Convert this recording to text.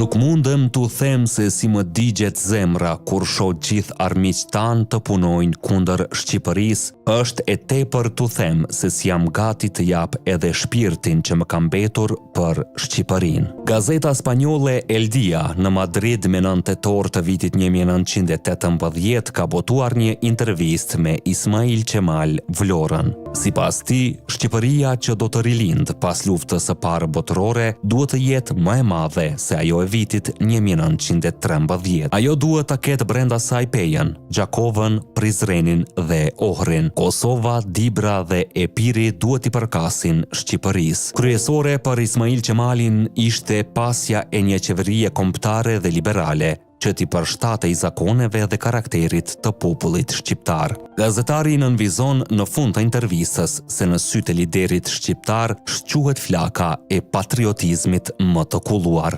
Nuk mundem t'u them se si më digjet zemra kur shoh gjithë armiqtë tanë të punojnë kundër Shqipërisë, është e tepër t'u them se si jam gati të jap edhe shpirtin që më ka mbetur për Shqipërinë. Gazeta spanjolle El Dia në Madrid me 9 tetor të vitit 1918 ka botuar një intervistë me Ismail Qemal Vlorën. Sipas tij, Shqipëria që do të rilindë pas luftës së parë botërore duhet të jetë më e madhe se ajo e vitit 1913. Ajo duhet ta ketë brenda saj Pejën, Gjakovën, Prizrenin dhe Ohrin. Kosova, Dibra dhe Epiri duhet t'i përkasin Shqipërisë. Kryesore për Ismail Qemalin ishte pasja e një qeverie kombëtare dhe liberale, që t'i përshtatej zakoneve dhe karakterit të popullit shqiptar. Gazetari nënvizon në fund të intervistës se në sytë e liderit shqiptar shquhet flaka e patriotizmit më të kulluar.